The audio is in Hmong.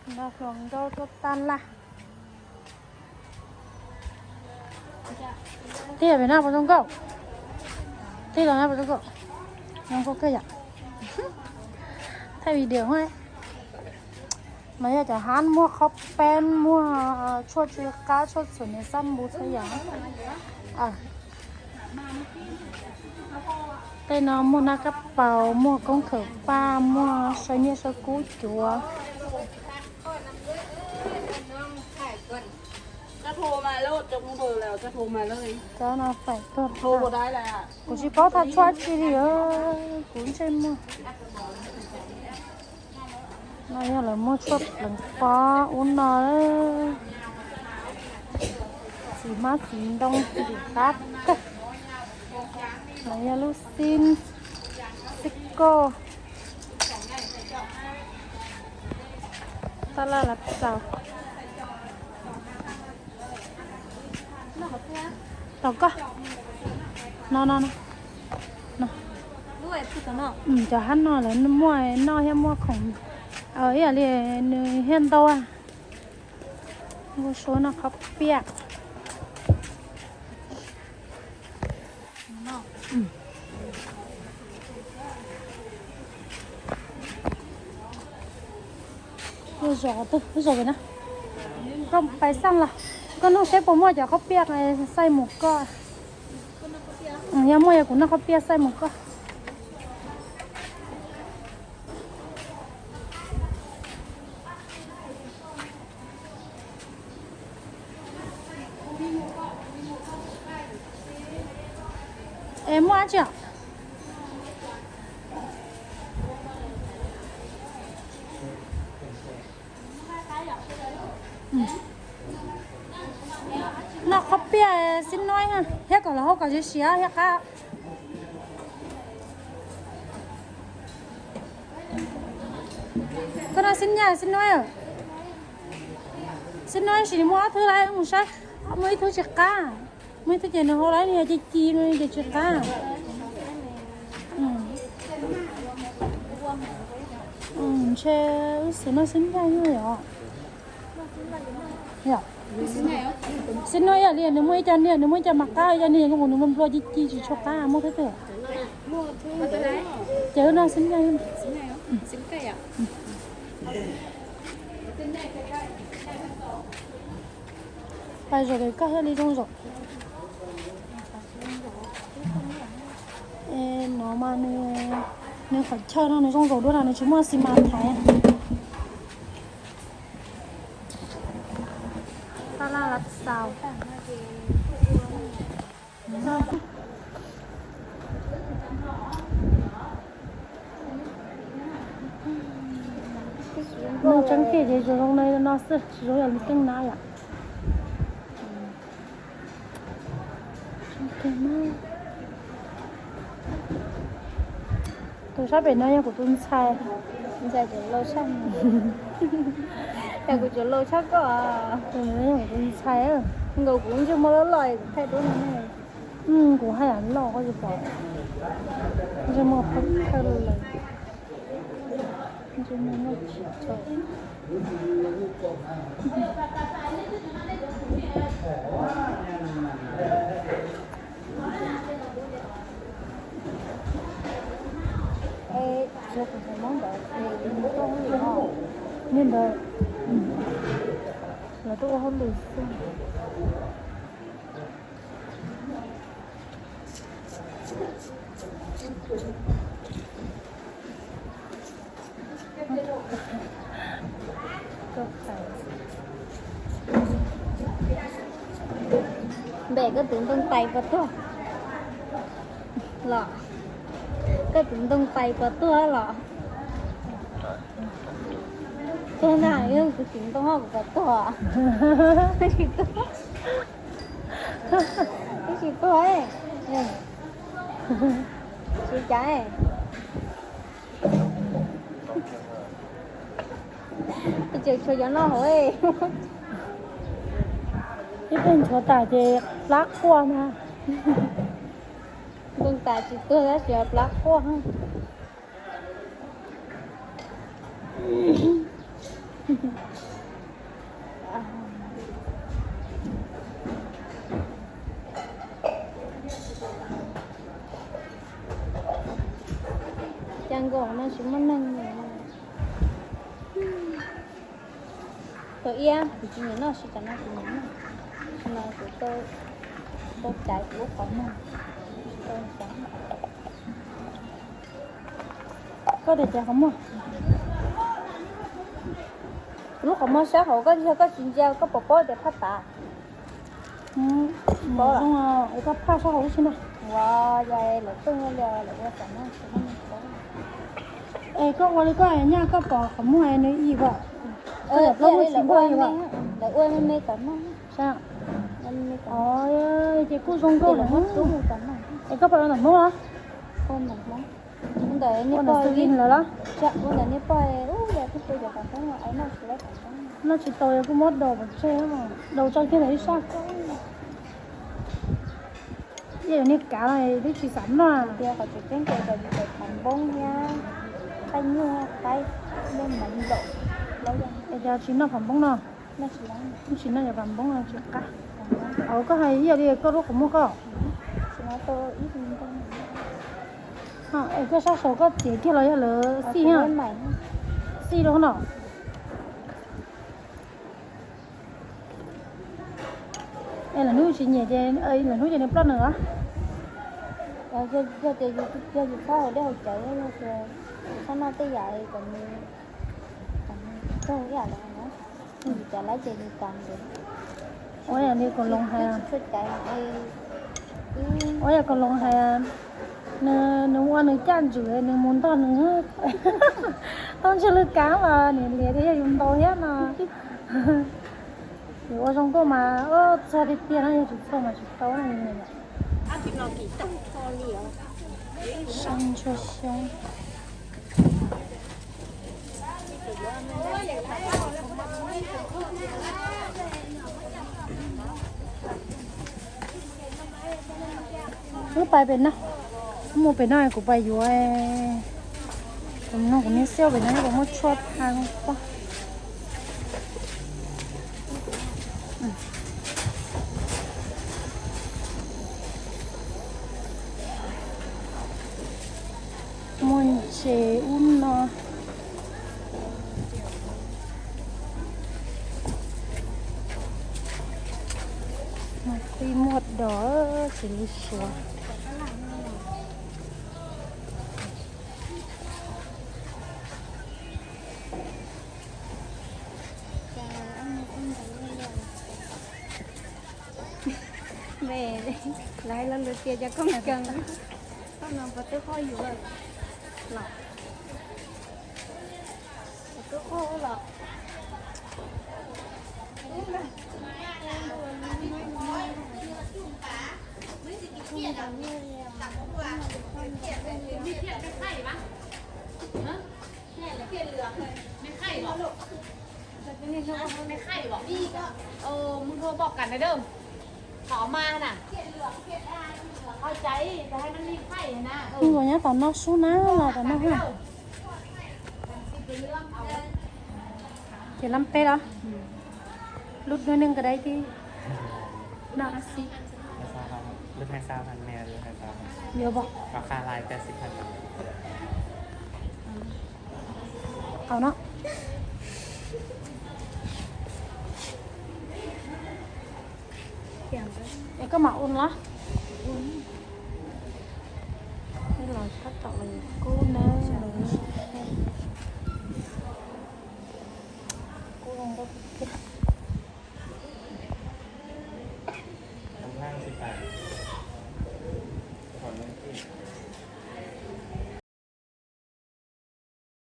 Nqa hluas nkauj tuaj taj laj. Tij pem no puas zoo nkauj? Tij los no puas zoo nkauj? Zoo nkauj kawg yom. Thaij video. No yog cov hab muag qhob peeb, muag tshuaj tsw qab, tshuaj txhuam niam xab npus txhua yam. Tej no muag nab kab paus, muag koob khawm paj, muag saw nyiaj saw kub cuav. Cov no faim tuag. Kuv tsis paub thaij tshuaj tsi li, kuv ntsej muag. No yog lawv muag tshuaj pleev pob ub no. Txiv hmab txiv ntoo dim qab kawg. No yog lub xib, xib koj, taj laj lav xaus. Tau koj. No no no. Cov hab no lawv muaj noj thiab muaj khoom, ib yam li nws thiaj ntau. Npau suav noj qhob piaj. Koj pais xaj los, koj nug seb puas muaj cov qhob piaj xaij mus koj. Yog muaj yog kuv noj qhob piaj xaij mus koj. Es muaj dab tsi os? Noj qhob piaj xib nuaj thiab kom los hauv kom siav siav thiab qab. Koj noj xib nyaj xib nuaj? Xib nuaj sis nws muaj ob thwb lawm, mus saib. Muaj ib thwb tsis qab, muaj ib thwb ces nws hau lawm, nws yog ci ci no ces tsis qab. Ntshe wb xav noj xib nyaj yom. Xib nuaj ib yam li nws muaj ib co niag, nws muaj ib co mas qab, ib co niag nws nplua nplua ci ci tsis tshua qab, muaj thwb twg? Ces wb noj xib nyaj. Pais zaum kawg thiaj li zoo zaum. No mas nws qhov chaw no nws zoo zaum dua no nws tsis muaj xi mas thaiv. Taj laj lav xaus. Neeg tseeb tiag ces zoo zoo no xwb, tsis zoo yam li teej nab yom. Tus sab pem no yog kuv tus ntxhais. Ntxhais cov laus tshaj, yog kuv cov laus tshaj koj. Yog kuv tus ntxhais. Nkaus kuv ntsej muag loj loj kuv thaij duab no ne. Kuv haj yam loj koj tsis pom. Ntsej muag phawj phawj lawm. Ntsej muag muaj tsis tau. Niag ntawd, lawv tuaj ua hauj lwm xwb. Npem koj tus ntoo tais puas tuag los? Koj tus ntoo tais puas tuag los? Tuag ntag, yog kuv tus ntoo ho kuv puas tuag? Tsis tuag, tsis tuag, tsis cas. Tseem tshuav cov no hauv. Ib pliag nchuav tas ces plab quaj na. Ntoo tas tsis tuag tab sis plab quaj. Cas nkaus no tsis muaj neeg li. Tus iab kuv tsis nyiam noj, tsis tas no kuv nyiam noj. Tsis no kuv tau, tau caiv kuv lub qhov muag, tsis tau xav. Koj tias caiv qhov muag? Kuv lub qhov muag sab hauv, koj ntsia koj tsis ntsia koj puas paub tias phaj tav? Paub, es koj phaj sab hauv ib si na. Ua, yog lawv tuaj li lawv ua tom no tsis muaj neeg paub. Es koj ua li koj nyaj koj pom qhov muag nws yim vam, koj yam plaub muag tsis npog yim vam. Lawv ua me me tom no. Ces kuj zoo nkauj lawm. Es koj pom ua ntawm Hmoob los? Ua ntawm Hmoob. Ua ntawm Xwm Lis lawm los? Ua ntawm niag pog, ub, yog twb pw cov qhov Hmoob, noj tsis tau, yog kuj muab daus pov tseg, daus tso kiag ntawm ib sab. Yog niag kav no twb tsis xav noj. Tias qhov tseem ceeb ces cov phav npoob thiab qaij nyuj qaib, nej mas ntaum. Es cov tsis noj phav npoob no? Tsis noj cov phav npoob no tsis qab. Os, koj hais ib yam li koj lub qhov muag koj. Es koj sab saud koj txiav kiag los yog lawv xij, xij rau no. Es lawv hnub tsis nyiam ces lawv hnub ces nws ploj nws los? Yog yus txhob haus dej haus cawv, yog tias yus txhob noj tej yam kom nws raug ib yam li no, yus cov laib ces nws kam ntev. Ua yam li Koos Loos hais, ua yam Koos Loos hais, nws, nws ua nws caj ntswg nws mus ntog nws tau ntswg lwg kav los niam liam thiab yog yus ntaus thiab no. Yus ua zoo nkauj mas txog tiag tiag no, yog tsis txog mas tsis tau no. Sab ntsuag xyoob. Wb pais pem no, mus pem no kuv pais yuav, kuv nug kuv niag xiauj pem no puas muaj tshuaj tha pob. Muaj ntses ub no. Muaj qij muaj dos tsis li suav. Lawv hais lo lus tias cov koob kas, koj no puas twb qhob yus los? Puas twb qhob los? Mus nyob tom no sub na, los tom no ha. Ces lab peb los? Lub dua neeg kawd dai ti. No asi. Yuav pom. Qau no. Es koj mam ua los? Los tab tom los kub na. Kub zoo nkauj tiag.